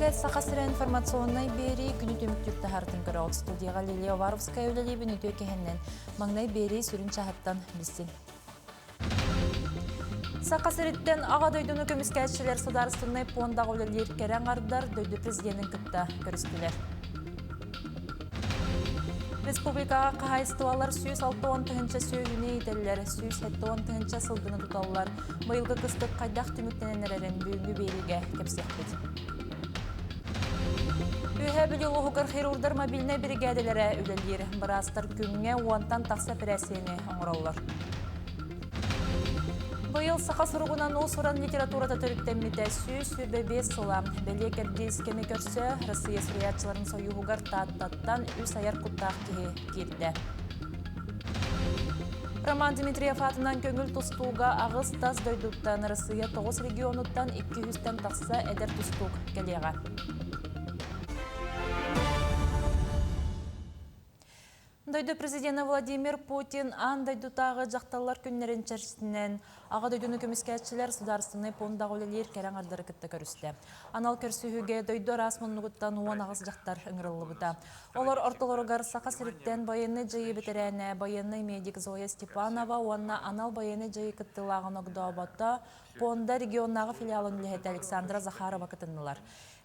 Эфиргэ Саха сирэ информационнай биэрии күнү түмүктүүр таһаартын көрөҕүт. Студияҕа Лилия Уваровская үлэлиибин үтүө кэһэннэн. Маҥнай биэрии сүрүн чаһыттан билсин. Саха сириттэн Аҕа дойдуну көмүскээччилэр судаарыстыбаннай пуондаҕа үлэлиир кэрэ аҥардар дойду президенин кытта көрүстүлэр. Республикаҕа хаһаайыстыбалар 160 тыһыынча сүөһүнү иитэллэр, 170 тыһыынча сылгыны туталлар. Быйылгы кыстык хайдах түмүктэнэн эрэрин бүгүҥҥү биэриигэ кэпсиэхпит. Үөһээ Бүлүү улууһугар хирурдар мобильнай биригээдэлэрэ үлэлиир. Быраастар күҥҥэ уонтан тахса эпэрээссийэни оҥороллор. Быйыл саха суругунан уус-уран литературата төрүттэммитэ 125 сыла. Бэлиэ кэрдиис кэми көрсө Россия суруйааччыларын сойууһугар Тааттаттан үс айар куттаах киһи киирдэ. Роман Дмитриев аатынан көҥүл тустууга аҕыс тас дойдуттан Россия тоҕус регионуттан 200-тэн тахса эдэр тустуук кэлиэҕэ. Дойду президенэ Владимир Путин аан дойдутааҕы дьахталлар күннэрин чэрчитинэн Аҕа дойдуну көмүскээччилэр судаарыстыбаннай пуондаҕа үлэлиир кэрэ аҥардары кытта көрүстэ. Анал көрсүһүүгэ дойду араас муннугуттан 18 дьахтар ыҥырыллыбыта. Олор ортолоругар Саха сириттэн байыаннай дьайыы бэтэрээнэ, байыаннай медик Зоя Степанова уонна анал байыаннай дьайыы кыттыылааҕын огдообото, пуонда регионнааҕы филиалын үлэһитэ Александра Захарова кытыннылар.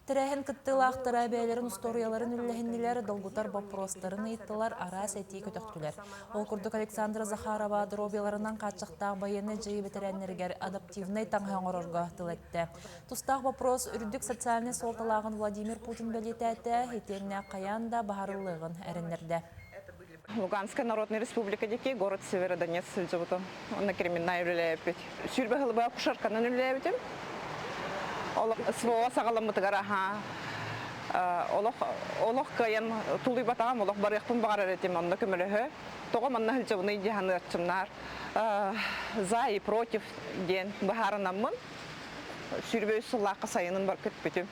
Тэрээһин кыттыылаахтара бэйэлэрин устуоруйаларын үллэһиннилэр, долгутар боппуруостарын ыйыттылар, араас этии көтөхтүлэр. Ол курдук Александра Захарова доруобуйаларынан хааччахтаах байыаннай дьайыы бэтэрээннэригэр адаптивнай таҥаһы оҥорорго тыл эттэ. Тустаах боппуруос үрдүк социальнай суолталааҕын Владимир Путин бэлиэтээтэ, итиэннэ хайаан да баһарыллыаҕын эрэннэрдэ. Луганская Народная Республика диэки город Северодонецк сылдьыбытым. Онно криминальнай үлэлээбиппит. Сүүрбэ сыл акушерканан үлэлээбитим. Олох СВО саҕаламмытыгар аһаа олох олох кыайан тулуйбатаҕым, олох барыахпын баҕарар этим, онно көмөлөһө. Тоҕо манна сылдьабыный дии саныаччымнаар. За и против диэн быһаарынаммын 23 сыллаахха сайынын бар көппүтүм.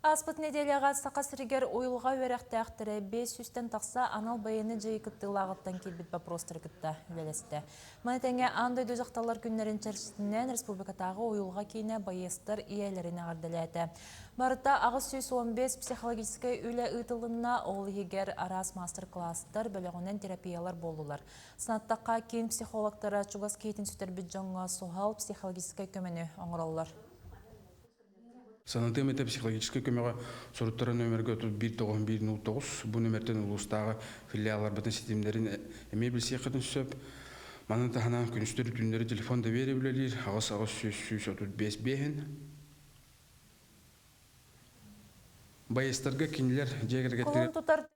Ааспыт нэдиэлэҕэ Саха сиригэр уйулҕа үөрэхтээхтэрэ 500-тэн тахса анал байыаннай дьайыы кыттыылааҕыттан киирбит боппуруостары кытта үлэлэстэ. Маны тэҥэ аан дойду дьахталлар күннэрин чэрчитинэн республикатааҕы уйулҕа киинэ байыастар ийэлэрин эҕэрдэлээтэ. Барыта 815 психологическай үлэ ыытылынна, ол иһигэр араас маастар-кылаастар, бөлөҕүнэн терапиялар буоллулар. Санаттахха, киин психологтара чугас киһитин сүтэрбит дьоҥҥо суһал психологическай көмөнү оҥороллор. Санатыам этэ психологическай көмөҕө суруттара нөмергэ 31 91 09 бу нөмертэн улуустааҕы филиалларбытын ситимнэрин эмиэ билсиэххитин сөп. Маны таһынан күнүстэри түүннэри телефон доверие үлэлиир аҕыс аҕыс сүүс сүүс отут биэс биэһин. Байыастарга кинилэр дьиэ Кулун кэргэттэригэр тутар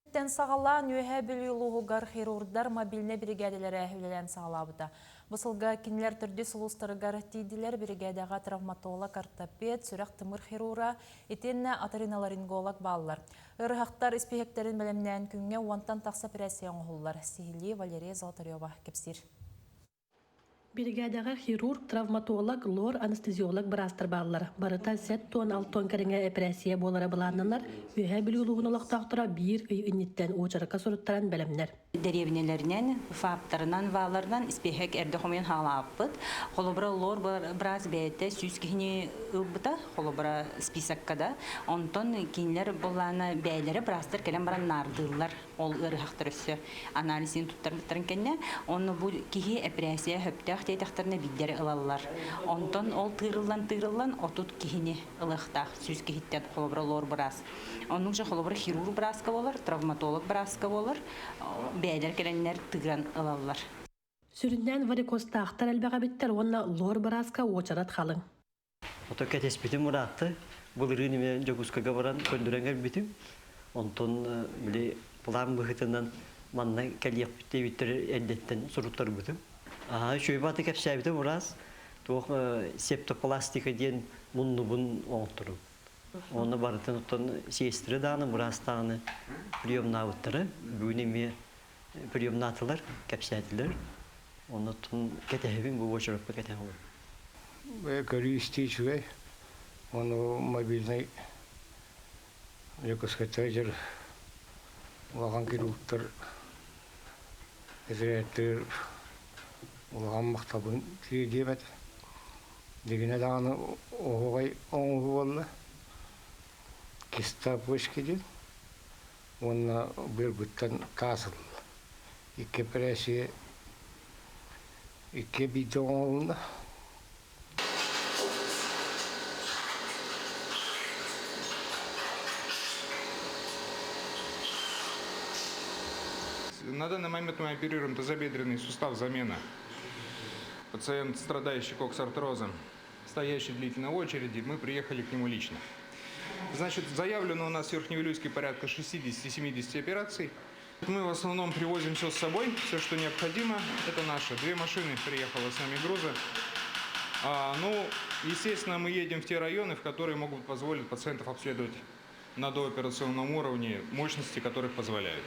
Тэн саҕалаан Үөһээ Бүлүү улууһугар хирурдар мобильнай биригээдэлэрэ үлэлээн саҕалаабыта. Бу сылга кинилэр төрдүс улуустарыгар тиийдилэр. Биригээдэҕэ травматолог, ортопед, сүрэх-тымыр хирура, итиэннэ оториноларинголог бааллар. Ыарыһахтар испииһэктэрин бэлэмнээн күҥҥэ уонтан тахса эпэрээссийэ оҥоһуллар. Сиһилии Валерия Золотарева кэпсиир. Биригээдэҕэ хирург, травматолог, лор, анестезиолог быраастар бааллар. Барыта 76 кэриҥэ эпэрээссийэ буолара былааннанар. Үөһээ Бүлүү улууһун олохтоохторо биир ый инниттэн уочаракка суруттаран бэлэмнэр. Дэриэбинэлэринэн, ФАП-тарынан, ВА-ларынан испиэһэк эрдэ хомуйан хаалаабыппыт. Холобура, лор быраас бэйэтэ 100 киһини ылбыта, холобура, списокка да. Онтон кинилэр былаана бэйэлэрэ быраастар кэлэн баран наардыыллар. Ол ыарыһахтар өссө анализын туттарбыттарын кэннэ, онно бу киһи эпэрээссийэ сөптөөх диэтэхтэринэ биирдэрэ ылаллар. Онтон ол тыырыллан-тыырыллан 30 киһини ылыахтаах, 100 киһиттэн холобура лор быраас. Оннук же холобура хирург бырааска буолар, травматолог бырааска буолар, бэйэлэр кэлэннэр тыыран ылаллар. Сүрүннээн варикозтаахтар элбэх эбиттэр уонна лор бырааска уочарат халыҥ. Ото кэтэспитим ыраатта. Былырыын эмиэ Дьокуускайга баран көрдөрөн кэлбитим. Онтон били план быһыытынан манна кэлиэхпит диэбиттэр эрдэттэн суруттарбытым. Аа үчүгэй бааты кэпсээбитим ыраас. Туох септопластика диэн муннубун оҥотторум. Онно барытын оттон сиэстэрэ даҕаны, быраас даҕаны приемнаабыттара. Бүгүн эмиэ приемнаатылар, кэпсээтилэр. Оннуттан кэтэһэбин бу уочараппа кэтэһэбин. Көрүү-истии үчүгэй. Ону мобильнай Дьокуускайтан дьэр улахан хирургтар этэрээттэр улахан махталбын тириэрдиэм этэ. Дигинэ даҕаны оһуохай оҥоһуу буолла. Киста почки диэн уонна быарбыттан таас ылла. Икки эпэрээссийэ икки биирдэ оҥоһулунна. На данный момент мы оперируем тазобедренный сустав замена. Пациент, страдающий коксартрозом, стоящий в длительной очереди, мы приехали к нему лично. Значит, заявлено у нас в Верхневилюйске порядка 60-70 операций. Мы в основном привозим все с собой, все, что необходимо. Это наши. Две машины приехало с нами груза. Ну, естественно, мы едем в те районы, в которые могут позволить пациентов обследовать на дооперационном уровне, мощности которых позволяют.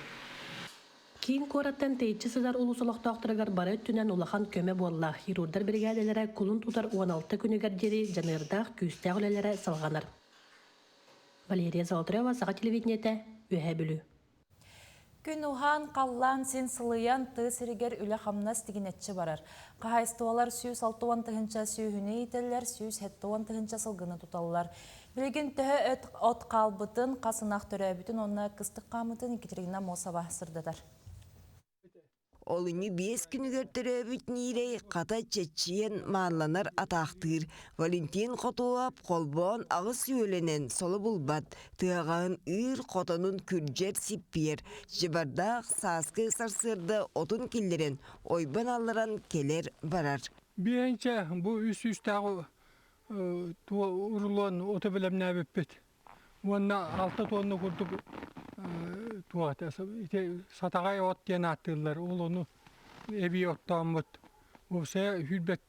Киин куораттан тэйиччи сытар улуус олохтоохторугар бары өттүнэн улахан көмө буолла. Хирурдар биригээдэлэрэ кулун тутар 16 күнүгэр диэри дьаныардаах күүстээх үлэлэрэ салҕанар. Валерия Золотарева, Саха телевидениетэ, Үөһээ Бүлүү. Күн уһаан, халлаан син сылыйан, тыа сиригэр үлэ-хамнас тигинэччи барар. Хаһаайыстыбалар 160 тыһыынча сүөһүнү иитэллэр, 170 тыһыынча сылгыны туталлар. Билигин төһө өт от хаалбытын, хас ынах төрөөбүтүн уонна кыстык хаамыытын Екатерина Мосова сырдатар. Олунньу биэс күнүгэр төрөөбүт Ниирэй хата чэччийэн маанланар атаахтыыр. Валентин Хотуоп холбоон аҕыс үөлэнэн соло булбат, тыаҕаһын ыыр хотонун күрдьэр сиппиэр, дьыбардаах сааскы сарсыарда отун киллэрэн, ойбон алларан кэлэр-барар. Биэнчэ бу үс сүүстээҕи урулуон оту бэлэмнээбиппит. Уонна алта туонна курдук туох этэ ити сатаҕай от диэн ааттыыллар. Ол ону эбии оттооммут уопсайа сүүрбэт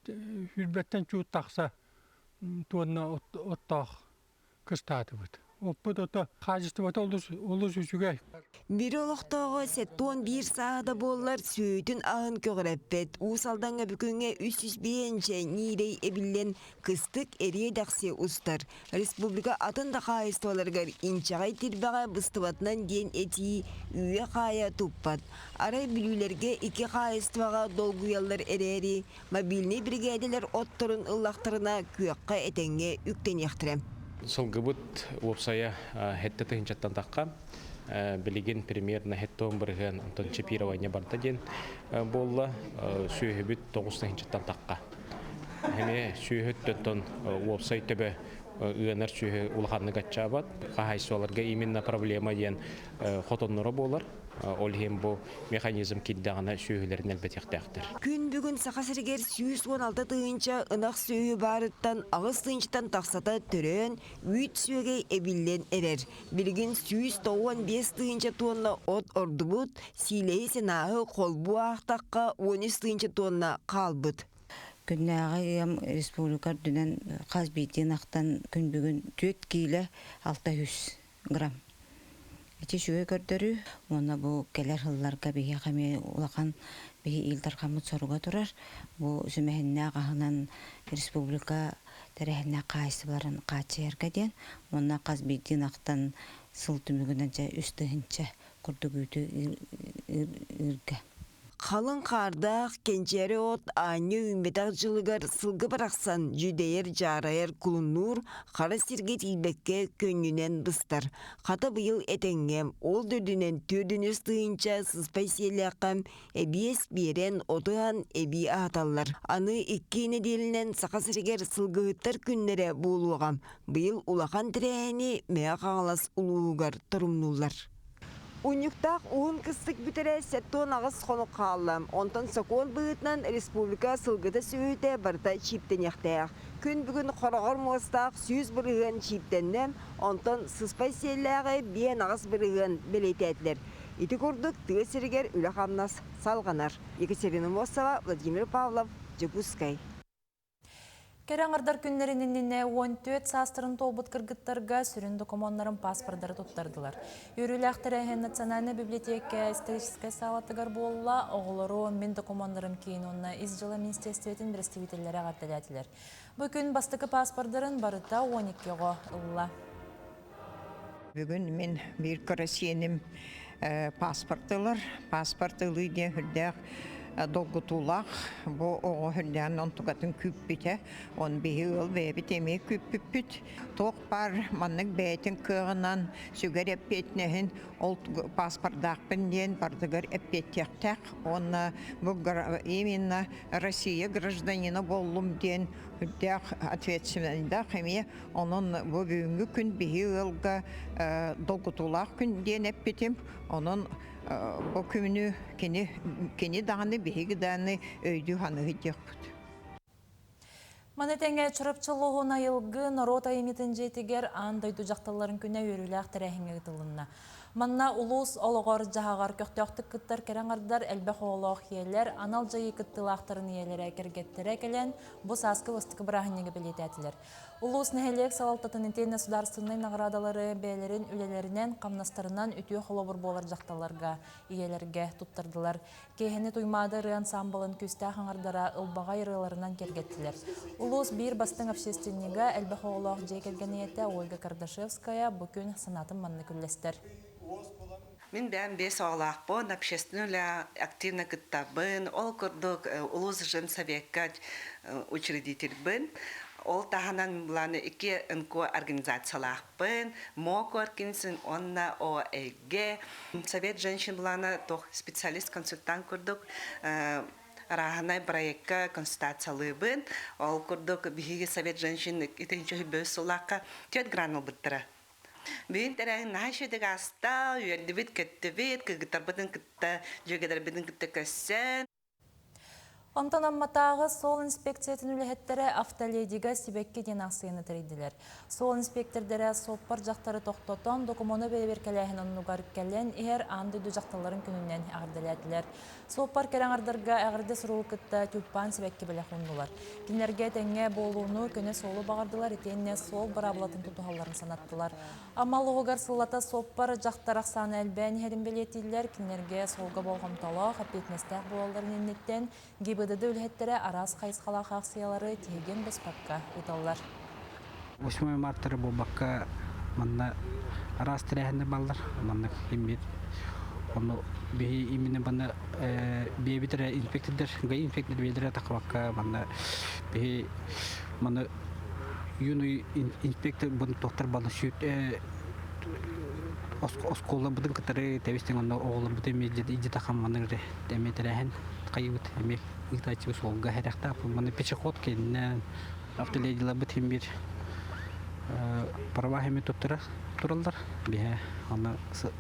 сүүрбэттэн чуут тахса туонна оттоох кыстаатыбыт. Оппут ото хаачыстыбата олус олус үчүгэй. Бири олохтооҕо 71 сааһа буоллар сүөһүтүн аһын көҕүрэппэт. Уус Алдаҥҥа бүгүҥҥэ 305 ньиирэй эбиллэн кыстык эриэ-дэхси устар. Республика атын да хаһаайыстыбаларыгар инчэҕэй тирбэҕэ быстыбатынан диэн этии үүйэ-хаайа туппат. Арай бүлүүлэргэ икки хаһаайыстыбаҕа долгуйаллар эрээри, мобильнай биригээдэлэр отторун ыллахтарына күөххэ этэҥҥэ үктэниэхтэрэ. Сылгыбыт уопсайа сэттэ тыһыынчаттан тахха. Билигин примерно сэттэ бырыһыан онтон чипирование барда диэн буолла. Сүөһүбүт 9 тыһыынчаттан тахха. Эмиэ сүөһүттэн уопсай төбө ыанар сүөһү улаханнык аччаабат. Хаһаайыстыбаларга именно проблема диэн хотонноро буолар. Ол иһин бу механизм киирдэҕинэ сүөһүлэрин элбэтиэхтээхтэр. Күн бүгүн Саха сиригэр 116 тыһыынча ынах сүөһү баарыттан аҕыс тыһыынчаттан тахсата төрөөн, үүт сүөгэй эбиллэн эрэр. Билигин 195 тыһыынча туонна от ордубут, сиилэһи сенааһы холбуу аахтахха 13 тыһыынча туонна хаалбыт. Күннээҕи ыам республика үрдүнэн хас биирдии ынахтан күн бүгүн 4 киилэ 600 грамм. Ити үчүгэй көрдөрүү уонна бу кэлэр сылларга биһиэхэ эмиэ улахан биһи Ил Дархаммыт соруга турар. Бу сүмэһиннээх аһынан республика тэрээһиннээх хаһаайыстыбаларын хааччыйарга диэн уонна хас биирдии ынахтан сыл түмүгүнэн дьэ үс тыһыынча курдук үүтү ыырга. Халыҥ хаардаах кэнчээри от аанньа үүммэтэх дьылыгар сылгы барахсан дьүдэйэр-дьаарайар кулуннуур хара сиргэ тиийбэккэ көнньүнэн быстар. Хата быйыл этэҥҥэ, ол да үрдүнэн 400 тыһыынча сыспай сиэллээххэ эбиэс биэрэн оту ыһан эбии аһаталлар. Аны икки нэдиэлэнэн Саха сиригэр сылгыһыттар күннэрэ буолуоҕа. Быйыл улахан тэрээһини Мэҥэ Хаҥалас улууһугар торумнууллар. Унньуктаах уһун кыстык бүтэрэ 78 хонук хаалла. Онтон сокуон быһыытынан республика сылгыта сүөһүтэ барыта чииптэниэхтээх. Күн бүгүн хороҕор муостаах 100% чииптэннэ, онтон сыспай сиэллээҕи 58% бэлиэтээтилэр. Ити курдук тыа сиригэр үлэ-хамнас салҕанар. Екатерина Мосова, Владимир Павлов, Дьокуускай. Кэрэ аҥардар күннэрин иннинэ 14 саастарын туолбут кыргыттарга сүрүн докумуоннарын паспордары туттардылар. Үөрүүлээх тэрээһин Национальнай библиотека историческай саалатыгар буолла. Оҕолору Мин докумуоннарым киин уонна Ис дьыала министиэристибэтин бэрэстэбиитэллэрэ эҕэрдэлээтилэр. Бу күн бастакы паспордарын барыта 12 оҕо ылла. Бүгүн мин биир кыра сиэним паспорт ылар. Паспорт ылыы диэн сүрдээх. долгутуулаах бу оҕо сүрдээн онтукатын күүппүтэ. Он биһи ыал бэйэбит эмиэ күүппүппүт. Туох баар маннык бэйэтин кыаҕынан сүгэр эппиэтинэһин ол паспордаахпын диэн бардыгар эппиэттиэхтээх уонна бу именно Россия гражданина буоллум диэн үрдээх ответственнайдаах эмиэ онон бу бүгүҥҥү күн биһи ыалга долгутуулаах күн диэн эппитим онон бу күнү кини кини даҕаны биһиги даҕаны өйдүү саныы диэхпит. Маны тэҥэ Чурапчы улууһун Айылгы норуот айымньытын дьиэтигэр аан дойду дьахталларын күнэ үөрүүлээх тэрээһиҥҥэ ыытылынна. Манна улуус олоҕор-дьаһаҕар көхтөөхтүк кыттар кэрэ аҥардар, элбэх оҕолоох ийэлэр, анал дьайыы кыттыылаахтарын ийэлэрэ, кэргэттэрэ кэлэн, бу сааскы бастакы бырааһынньыгы бэлиэтээтилэр. Улуус нэһилиэк салалтатын итиэннэ судаарыстыбаннай наҕараадалары бэйэлэрин үлэлэринэн, хамнастарынан үтүө холобур буолар дьахталларга, ийэлэргэ туттардылар. Киэһэни Туймаада ырыа ансаамбылын күүстээх аҥардара ылбаҕай ырыаларынан киэргэттилэр. Улуус биир бастыҥ общественнига, элбэх оҕолоох дьиэ кэргэн ийэтэ Ольга Кардашевская бу күн санаатын маннык үллэстэр. Мин бэйэм биэс оҕолоохпун, общественнай үлэ активно кыттабын. Ол курдук улуус женсовекка учредительбын. Ол таһынан былааны икки НКО организациялаахпын. МОКО Аркинсин уонна ОЭГ. Совет женщин былаана туох специалист-консультант курдук арааһынай проекка консультациялыыбын. Ол курдук биһиги Совет женщин итинчи бөс сыллаахха түөрт грант ылбыттара. Бүгүн тэрээһин наһаа үчүгэйдик ааста, үөрдүбүт, көттүбүт, кыргыттарбытын кытта, дьүөгэлэрбитин кытта көрсөн. Онтон Амматааҕы суол инспекциятын үлэһиттэрэ автоледига сибэкки диэн аахсыйаны тэрийдилэр. Суол инспиэктэрдэрэ суоппар дьахтары тохтотон, докумуону бэрэбиэркэлээһин оннугар кэлэн иһэр аан дойду дьахталларын күнүнэн эҕэрдэлээтилэр. Суоппар кэрэ аҥардарга эҕэрдэ суругу кытта тюльпан сибэкки бэлэх ууннулар. Кинилэргэ тэҥҥэ буолууну, көнө суолу баҕардылар итиэннэ суол быраабылатын тутуһалларын санаттылар. Амма олоҕугар сыллата суоппар дьахтар ахсаана элбээн иһэрин бэлиэтииллэр. Кинилэргэ суолга болҕомтолоох, эппиэтинэстээх буолалларын инниттэн ГИБДД үлэһиттэрэ араас хайысхалаах аахсыйалары тиһигин быспакка ыыталлар. 8 марта буолбакка манна араас тэрээһиннэр баллар. Маннык иммит ону биһи именно баны биэбит эрэ инспектордар, ГАИ инспектор биэдэрэ тахабакка манна биһи маны юный инспектор бун тохтор баны сүт оскуола бытын кытары тэбистен онно оҕолорбут эми иди тахам маны эми тэрээһин хайыбыт эми ыытааччыбыт суолга хэрэхтаах маны пешеход кэннэ автоледиларбыт хим бир права хими туттара тураллар биһэ аны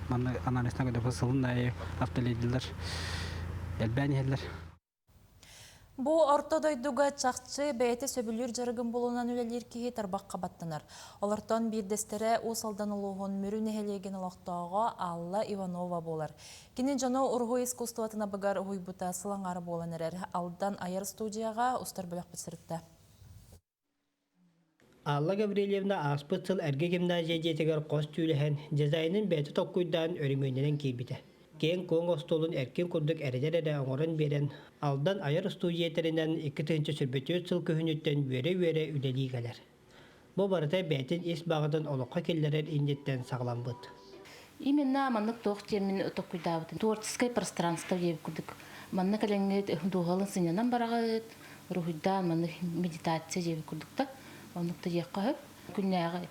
манна анализна көдөпө сылын аайы автоледилар элбээн иһэллэр. Бу орто дойдуга чахчы бэйэтэ сөбүлүүр дьарыгын булунан үлэлиир киһи тарбахха баттанар. Олортон биирдэстэрэ Уус Алдан улууһун Мүрү нэһилиэгин олохтооҕо Алла Иванова буолар. Кини дьону уруһуй искусствотын абыгар уһуйбута сыл аҥаара буолан эрэр. Алдан айар студияҕа устар бөлөхпүт сырытта. Алла Гаврильевна ааспыт сыл эргэ гимназия дьиэтигэр хос түүлэһэн, дизайнын бэйэтэ толкуйдаан өрөмүөннэнэн киирбитэ. Киэҥ-куоҥ остуолун эркин курдук эрэнэр эрэ оҥорон биэрэн, Алдан айар студия тэринэн 2024 сыл күһүнүттэн үөрэ-үөрэ үлэлии кэлэр. Бу барыта бэйэтин ис баҕатын олоххо киллэрэр инниттэн саҕаламмыт. Именно маннык туох диэммин толкуйдаабытым. Творческое пространство диэбит курдук. Манна кэлэҥҥит дууһалын сынньанан бараҕыт, уруһуйдаан маннык медитация диэбит курдук да. Оннук да диэххэ сөп. Күннээҕи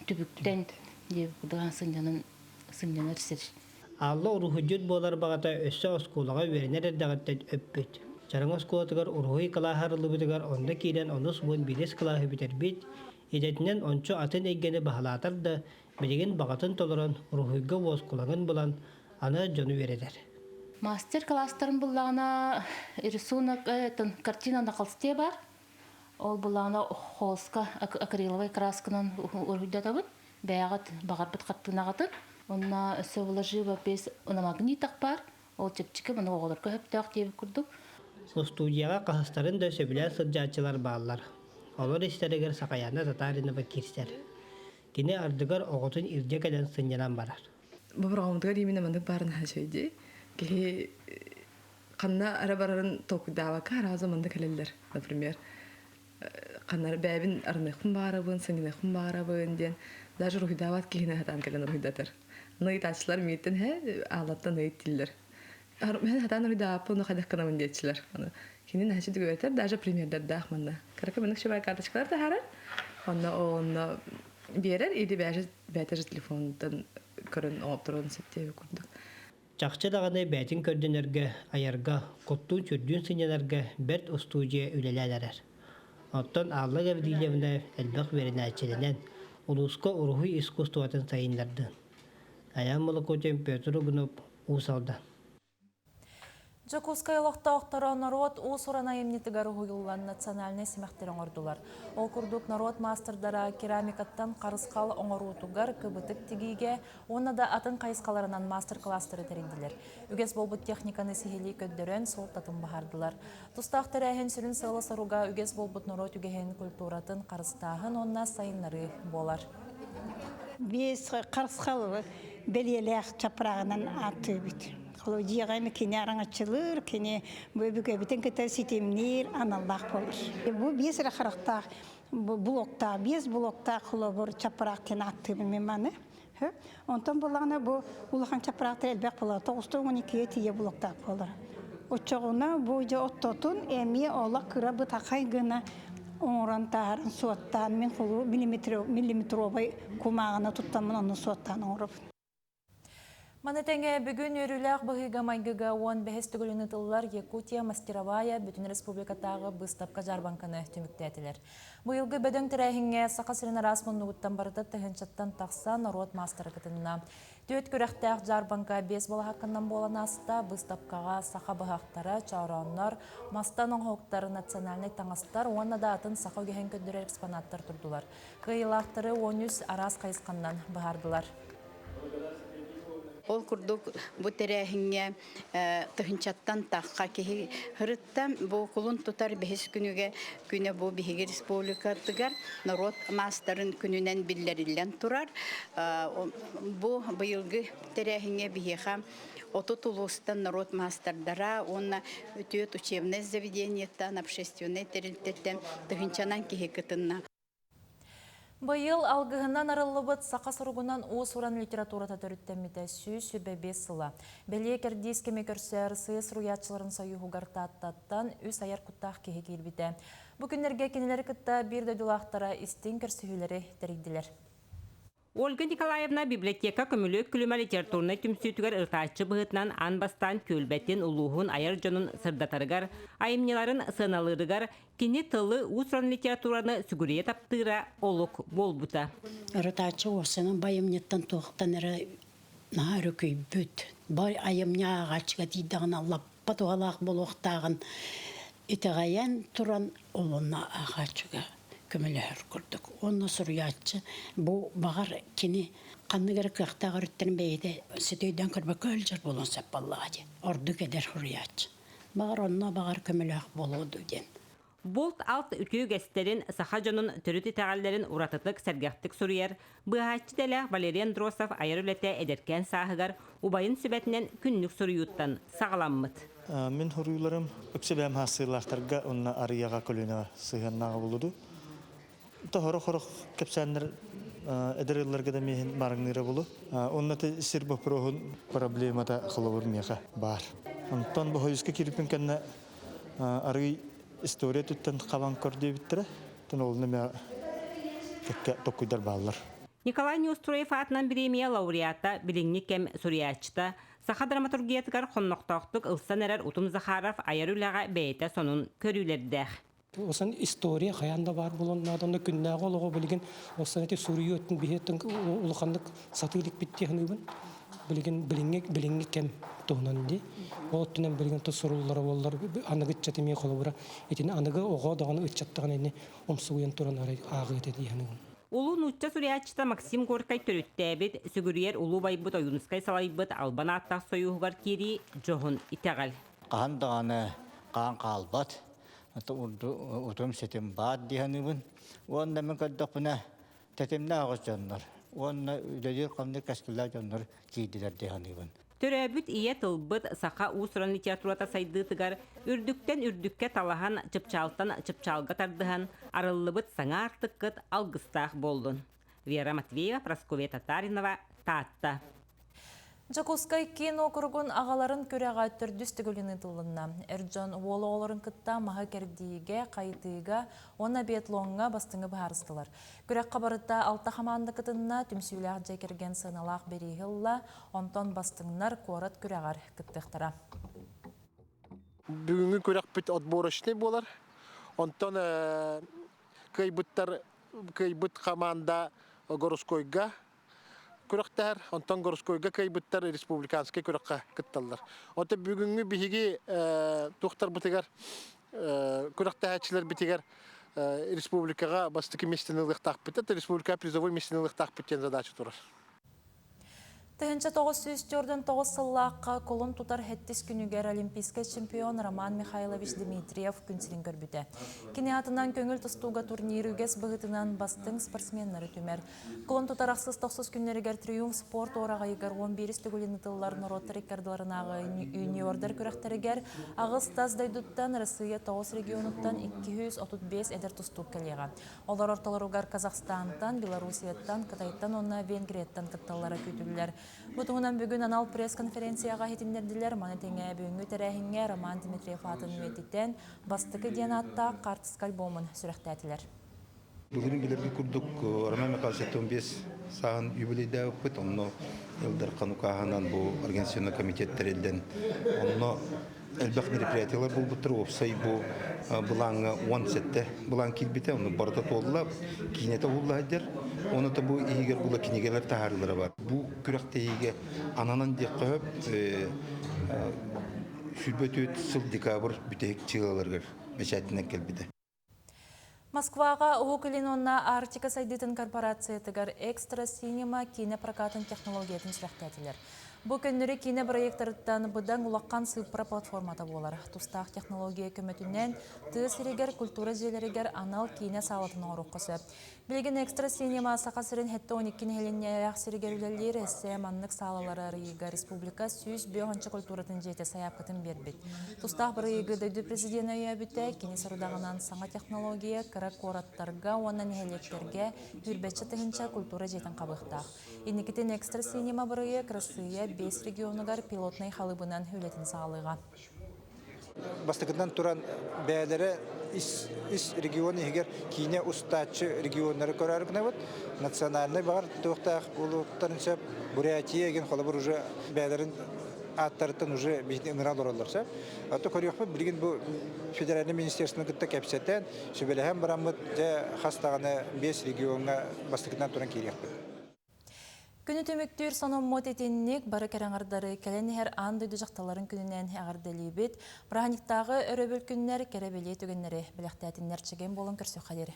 түбүктэн диэбит курдук сынньанан сынньанар сир. Алла уруһуйдьут буолар баҕата өссө оскуолаҕа үөрэнэр эрдэҕиттэн өппүт. Чараҥ оскуолатыгар уруһуй кылааһа арыллыбытыгар онно киирэн онус уон биирис кылааһы бүтэрбит, идэтинэн ончу атын эйгэни баһылаатар да, билигин баҕатын толорон уруһуйга уоскулаҥын булан, аны дьону үөрэтэр. Мастер-класстарын буллаҕына рисунок, картина на холсте бар. Ол буллаҕына холска акриловай красканан уруһуйдатабын. Бэйэҕит баҕарбыт хартыынаҕытын. Онно өссө вложила без на магнитах баар. Ол чэпчэки маны оҕолорго сөптөөх диэбит курдук. Устуудьуйаҕа хаһыстарын да сөбүлээн сылдьааччылар бааллар. Олор истэригэр Сахаяна Татаринова киирсэр. Кини ардыгар оҕотун илдьэ кэлэн сынньанан барар. Бобурҕаммытыгар именно маннык баарын хаачайдыы. Киһи ханна ара барарын толкуйдаабакка арааза манна кэлэллэр. Например, ханна бэйэбин арыныахпын баҕарабын, сынньаныахпын баҕарабын диэн даже уруһуйдаабат киһини сатаан кэлэн уруһуйдатар. Аны ыйытааччылар мииттэн һэ аалаттан ыйыт дииллэр. Мен хатан уруйдааппын хайдах гынабын диэччилэр. Аны кини наһаччы түгүбэтэр даже примердэрдээх манна. Кыракы маннык шибай карточкалар таһаарар. Онно онно биэрэр или бэйэтэ бэйэтэ же телефонтан көрөн оҥотторон сөптүө курдук. Чахчы даҕаны бэйэтин көрдөнөргө, айарга, куттуун-сүрдүүн сынньанарга бэрт устуудьуйа үлэлээн эрэр. Оттон Алла Гаврильевна элбэх үөрэнээччилэнэн, улууска уруһуй искусствотын сайыннардын. Айаан Молокотин, Петр Угунов, Уус Алдан. Дьокуускай олохтоохторо норуот уус-уран айымньытыгар уһуйуллан национальнай симэхтэри оҥордулар. Ол курдук норуот маастардара керамикаттан харысхал оҥоруутугар, кыбытык тигиигэ уонна да атын хайысхаларынан маастар-кылаастары тэрийдилэр. Үгэс буолбут техниканы сиһилии көрдөрөн, суолтатын баһардылар. Тустаах тэрээһин сүрүн сыала-соруга үгэс буолбут норуот үгэһин, культуратын харыстааһын уонна сайыннарыы буолар. Биэс харысхал бэлиэлээх чапрааҕынан ааттыыбыт. Холобур, дьиэҕэ эми кини араҥаччылыыр, кини бу өбүгэбитин кытта ситимниир аналлаах буолар. Бу биэс эрэ харахтаах блоктаах, биэс блоктаах холобур чапраах диэн ааттыыбын мин маны. Онтон буоллаҕына бу улахан чапраахтар элбэх буолар, 92-гэ тиийэ блоктаах буолар. Оччоҕуна бу дьэ оттотун эмиэ олох кыра бытахай гына оҥорон таһааран суоттаан мин холу миллиметровай кумааҕына туттаммын онно суоттаан оҥоробун. Маны тэҥэ бүгүн үөрүүлээх быһыыга-майгыга 15 төгүлүн ытыллар Якутия мастеровая бүтүн республикатааҕы быыстапка-дьаарбаҥканы түмүктээтилэр. Быйылгы бөдөҥ тэрээһиҥҥэ Саха сирин араас муннугуттан барыта тыһыынчаттан тахса норуот маастара кытынна. Түөрт күрэхтээх дьаарбаҥка биэс балаһакканан буолан ааста. Быыстапкаҕа саха быһахтара, чоороннор, мастан оҥоһуктар, национальнай таҥастар уонна да атын саха үгэһин көрдөрөр экспонаттар турдулар. Кыайыылаахтары 13 араас хайысханнан быһаардылар. Ол курдук бу тэрээһиҥҥэ тыһыынчаттан тахха киһи сырытта. Бу кулун тутар бэһис күнүгэ күнэ бу биһиги республикатыгар норуот маастарын күнүнэн биллэриллэн турар. Бу быйылгы тэрээһиҥҥэ биһиэхэ 30 улуустан норуот маастардара уонна үтүөт учебнай заведениеттан, общественнай тэрилтэттэн тыһыынчанан киһи кытынна. Быйыл алгыһынан арыллыбыт саха суругунан уус-уран литературата төрүттэммитэ 125 сыла. Бэлиэ кэрдиис кэми көрсөр сыа суруйааччыларын сойууһугар Тааттаттан үс айар куттаах киһи киирбитэ. Бу күннэргэ кинилэри кытта биир дойдулаахтара истиҥ көрсүһүүлэри тэрийдилэр. Ольга Николаевна библиотека Көмүлүөк күлүмэ литературнай түмсүүтүгэр ырытааччы быһыытынан аан бастаан түөлбэтин, улууһун айар дьонун сырдатарыгар, айымньыларын сыаналыырыгар кини тылы, уус-уран литератураны сүгүрүйэ таптыыра олук буолбута. Ырытааччы уопсайынан бу айымньыттан туохтан эрэ наһаа өрүкүйбүт, бу айымньы ааҕааччыга тиийдэҕинэ лаппа туһалаах буолуохтааҕын итэҕэйэн туран ол онно ааҕааччыга көмөлөһөр курдук. Уонна суруйааччы бу баҕар кини ханнык эрэ кыахтаах өрүттэрин бэйэтэ ситэ өйдөөн көрбөккө сылдьар буолуон сөп буоллаҕа дии. Ордук эдэр суруйааччы. Баҕар онно баҕар көмөлөөх буолуо дуу диэн. Булт-алт үтүө үгэстэрин, саха дьонун төрүт итэҕэллэрин уратытык, сэргэхтик суруйар, быыһааччы идэлээх Валерий Андросов айар үлэтэ эдэркээн сааһыгар убайын сүбэтинэн күннүк суруйууттан саҕаламмыт. Мин хоруйларым үксэ бэйэм хаастыылаахтарга уонна Арыйаҕа көлүөнэҕэ сыһыаннааҕа буолуду. Тоһоро-хорох кэпсээннэр эдэр ыалларга да миэһин маарыҥныыра булу. Уонна сир боппуруоһун проблемата холобур миэхэ баар. Онтон бу хойуска киирбиппин кэннэ арыый история өттүттэн хабан көрдүөбүттэрэ. Тон ол нэмэ кэккэ токкуйдар бааллар. Николай Неустроев аатынан бириэмийэ лауреата, билиҥҥи кэм суруйааччыта, саха драматургиятыгар хоннохтоохтук ылсан эрэр Утум Захаров айар үлэҕэ бэйэтэ сонун көрүүлэрдээх. Осан история хайаан да баар буолуон наада. Онно күннээҕи олоҕу билигин осан эти суруйуу өттүн биһи өттүн улаханнык сатыы иликпит дии саныыбын. Билигин билиҥҥи билиҥҥи кэм туһунан дии. Ол өттүнэн билигин тус суруллара буоллар аныгы ыччат эмиэ холобура итини аныгы оҕо даҕаны ыччат даҕаны ини умсугуйан туран арай ааҕыы этэ дии саныыбын. Улуу нуучча суруйааччыта Максим Горькай төрүттээбит, сүгүрүйэр улуу байбыт Ойуунускай салайбыт албан ааттаах сойууһугар киирии дьоһун итэҕэл. Хаһан даҕаны хаан хаалбат, утум-ситим баар дии саныыбын. Уонна мин көрдөхпүнэ, тэтимнээх оҕус дьоннор уонна үлэлиир-хамныыр кэскиллээх дьоннор киирдилэр дии саныыбын. Төрөөбүт ийэ тылбыт саха уус-уран литературата сайдыытыгар үрдүктэн үрдүккэ талаһан, чыпчаалтан чыпчаалга тардыһан, арыллыбыт саҥа аартыккыт алгыстаах буоллун. Вера Матвеева, Прасковья Татаринова, Таатта. Дьокуускай киин уокуругун аҕаларын күрэҕэ төрдүс төгүлүн ыытыллынна. Эр дьон уол оҕолорун кытта маһы кэрдиигэ, хайытыыга уонна биатлоҥҥа бастыҥы быһаарыстылар. Күрэххэ барыта алта хамаанда кытынна, түмсүүлээх дьиэ кэргэн сыаналаах бирииһи ылла, онтон бастыҥнар куорат күрэҕэр кыттыахтара. Бүгүҥҥү күрэхпит отборочный буолар. Онтон кыайбыттар кыайбыт хамаанда Городскойга күрэхтэһэр, онтон Городскойга кыайбыттар республиканскай күрэххэ кытталлар. Оттон бүгүҥҥү биһиги туохтарбытыгар күрэхтэһээччилэрбитигэр республикаҕа бастакы миэстэни ылыахтаахпыт, это республика призовой миэстэни ылыахтаахпыт диэн задача турар. 1949 сыллаахха кулун тутар сэттис күнүгэр олимпийскай чемпион Роман Михайлович Дмитриев күн сирин көрбүтэ. Кини атынан көҥүл тустууга турнир үгэс быһыытынан бастыҥ спортсменнары түмэр. Кулун тутар ахсыс тохсус күннэригэр Триумф спорт уораҕайыгар 11 төгүлүн ытыллар норуоттар иккардыларынааҕы юниордар күрэхтэригэр аҕыс тас дойдуттан Россия тоҕус регионуттан 235 эдэр тустуук кэлиэҕэ. Олор ортолоругар Казахстантан, Белоруссияттан, Кытайтан уонна Венгрияттан кытталлара күүтүллэр. Бу туһунан бүгүн анал пресс-конференцияҕа иһитиннэрдилэр. Маны тэҥэ бүгүҥҥү тэрээһиҥҥэ Роман Дмитриев аатын үйэтитэн «Бастакы» диэн ааттаах хаартыска альбомун сүрэхтээтилэр. Бүгүн билэргит курдук Роман Михайлович 75 сааһын юбилейдээбиппит. Онно Ил Дархан укааһынан бу организационный комитет тэриллэн, онно элбэх мероприятиялар буолбуттар. Уопсай бу былааҥҥа 17 былаан киирбитэ, ону барыта туолла, киинэтэ уһулла сылдьар. Оны да бу иһигэр була кинигэлэр таһаарыылара бар. Бу күрэхтэһиигэ ананан диэххэ сөп, 24 сыл декабрь бүтэһик чыылаларыгар бэчээтинэн кэлбитэ. Москваҕа Уһук Илин уонна Арктика сайдыытын корпорациятыгар Экстра Синема киинэ прокатын технологиятын сүрэхтээтилэр. Бу көннөрү киинэ бырайыактарыттан быдан улахан сыыппара платформата буолар. Тустаах технология көмөтүнэн тыа сиригэр, культура дьиэлэригэр анал киинэ саалатын оҥоруохха сөп. Билигин Экстра Синема Саха сирин 72 нэһилиэнньэлээх сиригэр үлэлиир эссе маннык саалалары арыйыыга республика 105 культуратын дьиэтэ сайаапкатын биэрбит. Тустаах бырайыагы дойду президенэ өйөөбүтэ, кини сорудаҕынан саҥа технология кыра куораттарга уонна нэһилиэктэргэ сүүрбэччэ тыһыынча культура дьиэтин хабыахтаах. Инникитин Экстра Синема бырайыак Россия биэс регионугар пилотнай халыбынан үлэтин саҕалыаҕа. Бастакытынан туран бэйэлэрэ ис, ис регион иһигэр киинэ устааччы регионнары көрөөрү гынабыт. Национальнай баҕар туохтаах буолуохтарын сөп. Бурятия деген холобур уже бэйэлэрин ааттарыттан уже биһини ыҥыра олороллор сөп. Ото көрүөхпүт билигин бу федеральный министерствоны кытта кэпсэтэн, сүбэлэһэн бараммыт дьэ хас даҕаны биэс региоҥҥа бастакытынан туран киириэхпит. Күнү түмүктүүр сонуммут итинник бары кэрэҥардары кэлэн иһэр аан дойду дьахталларын күнүнэн эҕэрдэлиибит. Бырааһынньыктааҕы өрөбүл күннэр кэрэ бэлиэ түгэннэри бэлэхтээтиннэр чэгиэн буолан көрсүөххэ диэри.